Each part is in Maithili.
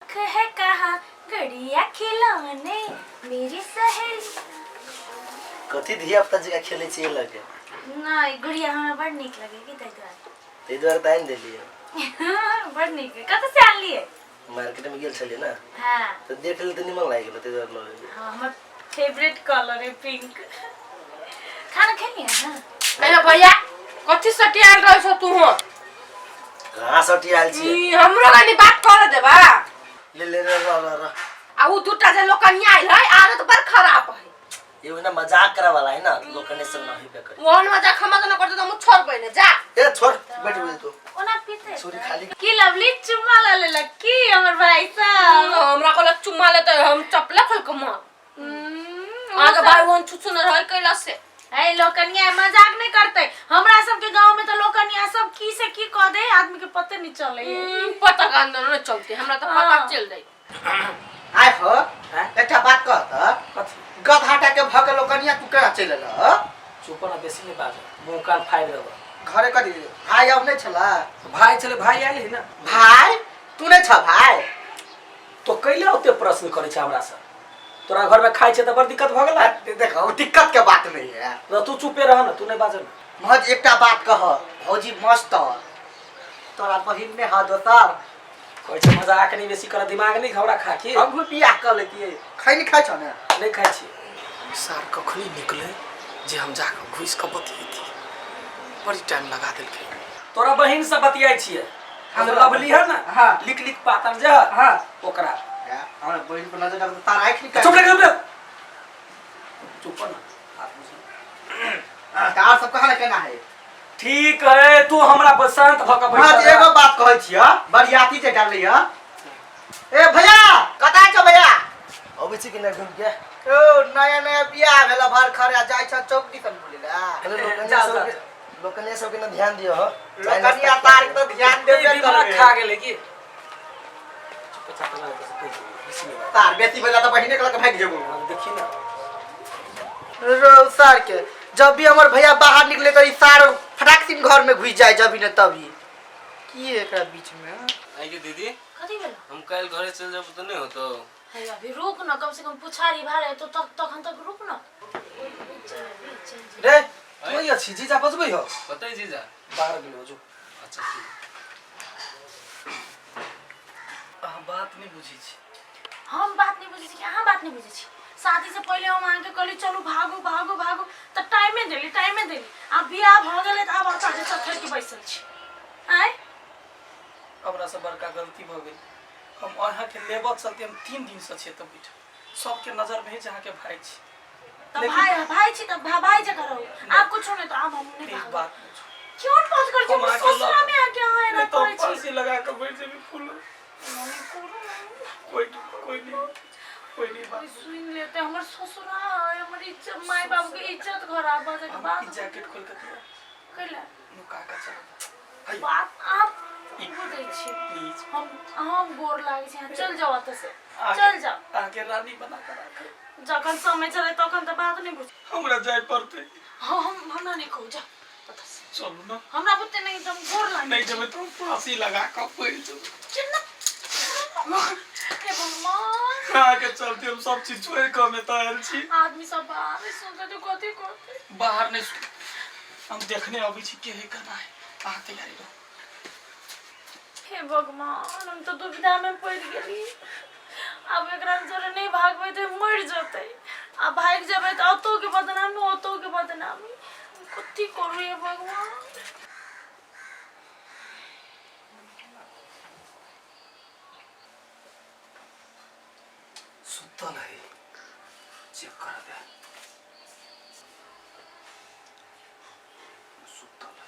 आँख है कहाँ गुड़िया खिलौने मेरी सहेली। कथी धिया पुता जकाँ खेलै छी एहि लऽ के? नहि, गुड़िया हमरा बड़ नीक लगे कि ताहि दुआरे। ताहि दुआरे तऽ आनि देलियै। बड़ नीक। कतऽ से आनलियै? मार्केट में गेल छलियै ना। हाँ। तऽ देख लेल तऽ निमन लागि गेल, ताहि दुआरे लऽ लेलियै। हाँ, हमर फेवरेट कलर है पिंक। खाना खेलियै अहाँ? अरे भैया, कथी सटियाल रहै छौ तू? हो। कहाँ सटियाल छियै? ई हमरो कनी बात कर देबा। ले ले, रह रह रह रह। आ उ दूटा जे लोकनिया आइल है, आदत बड़ खराब है। ये ना मजाक करे वाला है ना, लोग कने सब नहीं पे करे। ओहन मजाक हमरा न करते त हम छोड़बै ने जा। ए छोड़, बैठ बैठ तू। ओना पीते छुरी खाली। की लवली, चुम्मा ल लेलक की हमर भाई साहब? हमरा कहलक चुम्मा लेते, हम चपले खोल के मार। आगे भाई ओहन छुछु न रहल कैला से। ए लोकनिया मजाक नहीं करते। हमरा सब के गांव में तो लोकनिया सब की से की कह दे, आदमी के पते नहीं चले। पता के अंदर नहीं चलते, हमरा तो पता चल जाई। आय हो, एकटा बात कह त। कथी? गधा के भऽ के लोकनिया तू केना चलि एलह? चुप ना, बेसी नहीं बाजो, मुंह कान फाड़ि देबो। घरे कथी भाई अब नहीं छला? भाई छले, भाई आयल है ना। भाई तू नहीं छ भाई? तो कैले ओते प्रश्न करै छै हमरा से? तोरा घर में खाइ छै तऽ बड़ दिक्कत भऽ गेला। अरे देखो, ओ दिक्कत के बात नहीं है। र तू चुपे रह ना, तू नहीं बाजल। महज एकटा बात कह, भौजी मस्त ह। तोरा बहिन ने ह दोसर? कहै छै मजाक नहीं बेसी कर, दिमाग नहीं घबरा खा के। हमहूँ बियाह कर लेतियै। खैनी खाइ छौ ने? नहीं खाइ छी। सार कखनी निकले जे हम जाके घुसि कऽ बतियैती, बड़ी टाइम लगा देलकै। तोरा बहिन से बतियाइ छियै। हम लवली है ना। हाँ। लिख लिख पातर जे है। हाँ। ओकरा। या, हमरा बहिन पर नजर डाल तार आँखि निकाल। चुप रह, चुप रह, चुप ना, हाथ मुझे। तार सब कहाँ केना है? ठीक है, तू हमरा पर शांत भऽ कऽ हाँ, बैठल एगो रह। बात कहै छियै, बरियाती जे डाललै हँ। ए भैया, कतऽ छौ भैया? अबै छी कि नहि घुमि के? ओ नया नया बियाह भेल, भर खरा जाइ छ चौक दिसन बोले ला। अरे लोकनिया जा, जा, सबके, लोकनिया सबके ना ध्यान दियो हो। चाय लोकनिया नाश्ता तार के तो ध्यान देबे दिमाग करबे। खा गेलै की? चुपचाप लगा के कहि दियौ, बेसी नहि बाज। तार बेसी बजा तऽ बहिने के लऽ के भागि जेबो। आब देखी ना। रो सार के जब भी हमर भैया बाहर निकले तऽ ई सार फटाक सिन घर में घुसि जाए जब भी ने तभी। की एकरा बीच में? आइ के दीदी। कथी भेलो? हम काल्हि घरे चलि जाबू तऽ नहि होतौ? हे अभी रुक न, कम से कम पुछारी भाड़े तो तक तखन तक रुक न। चल जा। रे तू ही अछि, जीजा बजबै हो। कतै जीजा? बाहर गेलो जो। अच्छा ठीक। अहाँ बात नहि बुझै छी। हम बात नहीं बुझै छी? अहाँ बात नहीं बुझै छी? शादी से पहिले हम अहाँके कहली चलू भागू भागू भागू, तऽ टाइमे देली, टाइमे देली। आब बियाह भऽ गेलै तऽ आब अहाँ चथर के बैसल छी। आँय, हमरा से बड़का गलती भऽ गेल। हम अहाँके लेबऽ चलते हम 3 दिनसँ छियै तऽ बैठल, सबके नजर में जे अहाँके भाय छी। तऽ लेकिन- भाई भाई छी तऽ भाई जकाँ रहू। आब कुछो नहीं तो आब हम नहीं एक भागब। बात पूछू? क्यों बात करै छी? हम अहाँके लऽ- ससुरा में आके अहाँ एना नहीं तो हम करै छी। फांसी लगा कऽ बैठ जेबै। फूल कोई कोई नहीं, कोई नहीं बात। कोई सुन लेते, हमर ससुरा है, हमर इज्जत, माय बाबू के इज्जत खराब भऽ जाए हम बात। ई जैकेट खोल के दिअ। कैला? नुका के चलब। है। बात आप बुझै छी। प्लीज। हम गोर लागै छी, अहाँ चल जाओ एतऽ से, चल जाओ। अहाँके रानी बना के राखब। जखन समय चले तखन तऽ बात नहीं बुझ। हमरा जाय पड़तै। हाँ, हम हमरा नहीं कहू, जा एतऽ से। चलू ना। हमरा बुते नहीं, एकदम गोर लागै। नहीं जेबै तऽ हम फांसी लगा कऽ पड़ि जेबै। केना? हे भगवान। अहाँके चलते हम सब चीज छोड़ि कऽ हम एतऽ आयल छी। आदमी सब बाहर में सुनते तो कथी कहते? बाहर नहीं सुन, हम देखने अबै छी के है केना है। अहाँ तैयारी रहू। हे भगवान, हम तो दुविधा में पड़ गेली। आब एकरा जोरे नहीं भागबै तऽ मरि जेतै, आ भागि जेबै तऽ ओतौ के बदनामी, ओतौ के बदनामी। कथी करू हे भगवान? सुतल है, चेक कर दे। सुतल है।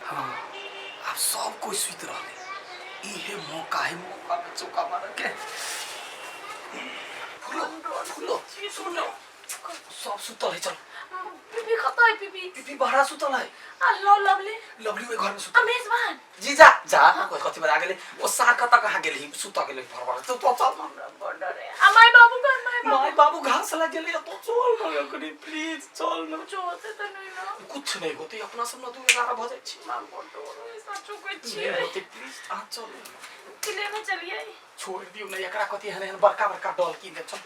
हाँ, आब सब कोई सुति रहले, इहे मौका है, मौका में चौका मारे के। फूलो फूलो, सुनो, सब सुतल है, चल। पीपी कतऽ है पीपी? पीपी बाहर सुतल है। आ लो लवली? लवली ओहि घर में सुतल। आ मेजबान? जीजा जा कथी बजा गेलै? ओ सार कतऽ कहाँ गेली? सुतऽ गेलै भर भर। तो तो चल। हमरा बड़ डर है। आ माय बाबू घर, माय माय बाबू घास लग गेलै तो चल न कनी प्लीज चल न। कुछो होते तऽ नहि ने? कुछ नहीं होते, अपना सब न 2 11 भऽ जाइ छी। हमरा बड़ डर होइए, सचो कहै नहीं छियै। होते, प्लीज अहाँ चलू। लेने चलियै। छोड़ दियौ ने एकरा, कथी एहन एहन बड़का बड़का डॉल कीन देब, चल।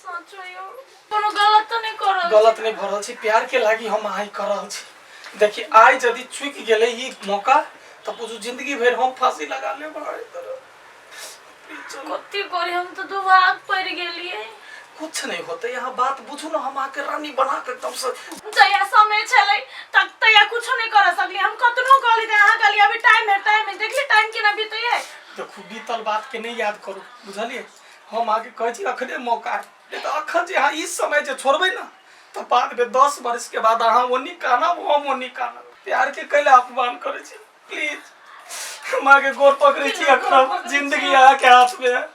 सचो यौ, कोनो गलत तऽ नहि कर रहल? गलत नहीं भऽ रहल छी, प्यार के लागी हम आइ कर रहल छी। देखी, आइ यदि चुकि गेलै ई मौका तऽ बुझू जिंदगी भरि हम फांसी लगा लेब अहाँ तरह। प्लीज चलू। कथी करी, हम तऽ दुभाग पड़ि गेलियै। कुछ नहीं होते, यहाँ बात बुझू ना, हम आके रानी बना के एकदम से। जहिया समय छलै तक तहिया कुछो नहि कर सकली। हम कतनो कहली तऽ अहाँ कहली अभी टाइम है, टाइम है। देखली टाइम केना बीतैये। देखू, बीतल बात के नहीं याद करू, बुझलियै? हम अहाँके कहै छी, अखने मौका है, नहीं तऽ अखन जे अहाँ ई समय जे छोड़बै ना तऽ बाद में 10 वर्ष के बाद अहाँ ओनी कानब, हम ओनी कानब। प्यार के कैला अपमान करै छी? प्लीज, हम अहाँके गोर पकड़ै छी। अखन जिंदगी अहाँके हाथ में है,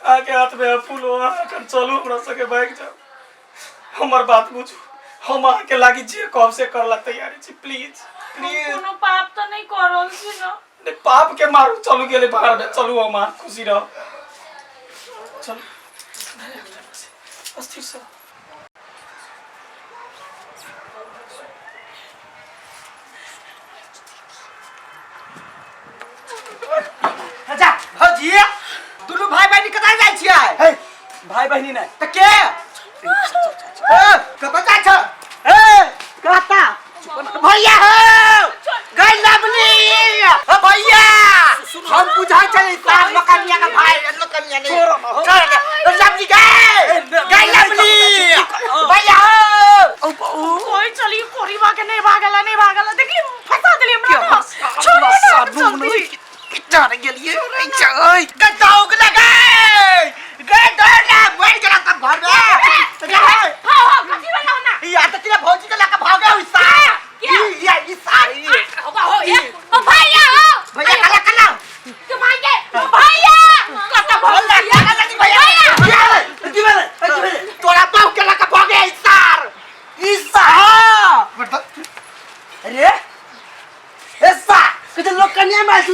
अहाँके हाथ में है फूलो। अहाँ अखन चलू, हमरा सबके भागि जाउ। हमर बात बुझू, हम अहाँके लागी जे कहब से करला तैयारी छी। प्लीज। हम प्लीज। कोनो पाप तऽ नहि कऽ रहल छी ने? नहीं, पाप के मारू, चलू गेले बाहर में, चलू, हम अहाँ खुशी रहो, चलू। अस्थिर से। अच्छा भौजी, दुनू भाई बहिनी कतऽ जाइ छियै? हे, भाई बहिनी नहि। तऽ के? ए, कतऽ जाइ छ? ए, कतऽ भैया हो गई लवली? ओ भैया, हम बुझाइ छलै सार मकनिया का भाई लोकनिया नहीं। छोड़ो ना, हो। छोड़ ना, लवली गए गई लवली भैया हो। कोई चली कोरीबा के, नहीं भागला, नहीं भागला। देखली, फंसा देली हमरा ना। छोड़ो ना जल्दी। डर गेलियै। गद्दाउक लगे गए, डर ना मर गेला सब घर में। हाँ हाँ, कथी वाला ना? या तऽ किया भौजी के लके भागे हुई सार? ई या ई सार ई। हो ये ओ भैया हो। भैया कला कला। के भाई के ओ भैया कत भैया कला भैया। की भेलै? तोरा बाप के लके भागे ई सार ई सार। अरे ए सा कुछ लोग कन्या में आइल।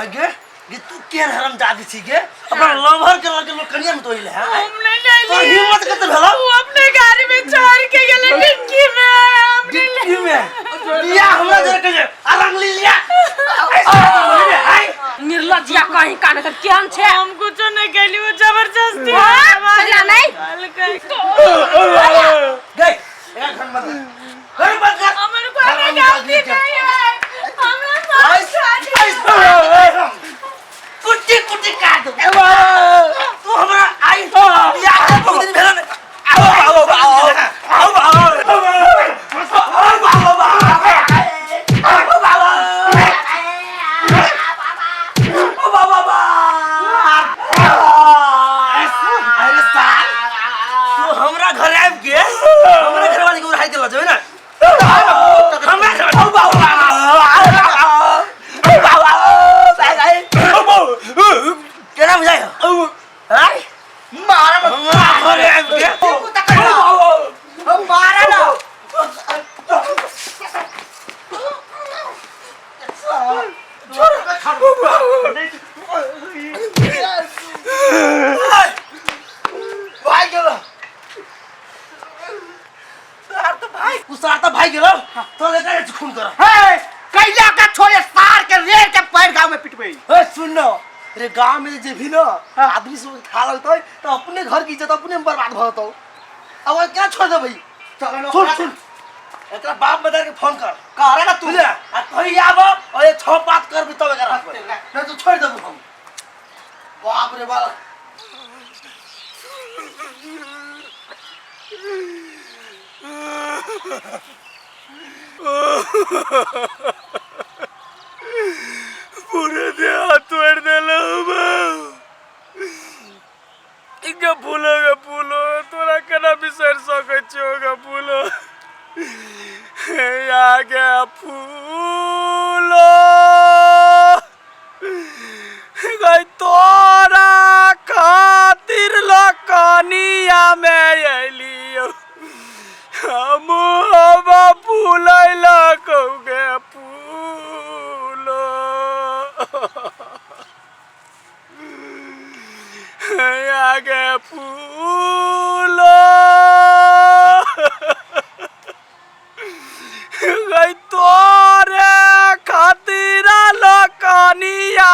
अगे गे, तू केहन हरामजादी छी गे? अपना लवर के लगे लोग कन्या में तो है। हम नहीं तो लेली। हिम्मत कते भेलो? वो अपने गाड़ी में चढ़ के गेले डिक्की में, हम नहीं। डिक्की में बिया हमरा जरे कहे आ रंगली लिया। निर्लज्जिया कहीं कान कर, केहन छै? हम कुछो नहीं कैली, वो जबरदस्ती। चला नहीं। गई एक घर मत, घर मत कर। हमर कोनो गलती नहीं है, हमरा सब कुट्टी कुट्टी काट दो तू हमरा। आई बिया के बहुत दिन भेलो ने। आओ आओ आओ आओ आओ आओ आओ अरे साल, तू हमरा घर आबि के हमरा घरवाली के उड़ाइ के लऽ जेबै ने? हमरा घर केना बुझाइ आय? मारा। हमरा घर आबि के हम मारा ना। भाई गेलो सार तो भाई, उ सार तो भाई गेलो तो लेकर खून कर। हे, कैला का छोड़े, सार के रेड़ के पैर गांव में पिटबै। ए सुन न रे, गांव में जे भी न आदमी सब खा लगतै तो अपने घर की इज्जत अपने में बर्बाद भऽ जेतौ। अब क्या छोड़ देबै? चल। सुन सुन, एकरा बाप मदर के फोन कर। कर ना तू। बुझले? आ कहीं आब और ये छह बात करबी तब एकरा रखबै, नहीं तो छोड़ देबू हम। बाप रे बाप। पूरे देह हाथ तोड़ देलहुँ। गे फूलो, गे फूलो, तोरा केना बिसरि सकै छियौ गे फूलो? या गे फूलो, गई तोरा खातिर लकनिया में अयलियौ। मुहबा फूलैला कहूगे फूलो। आगे फूलो गई तोरे खातिर लकनिया।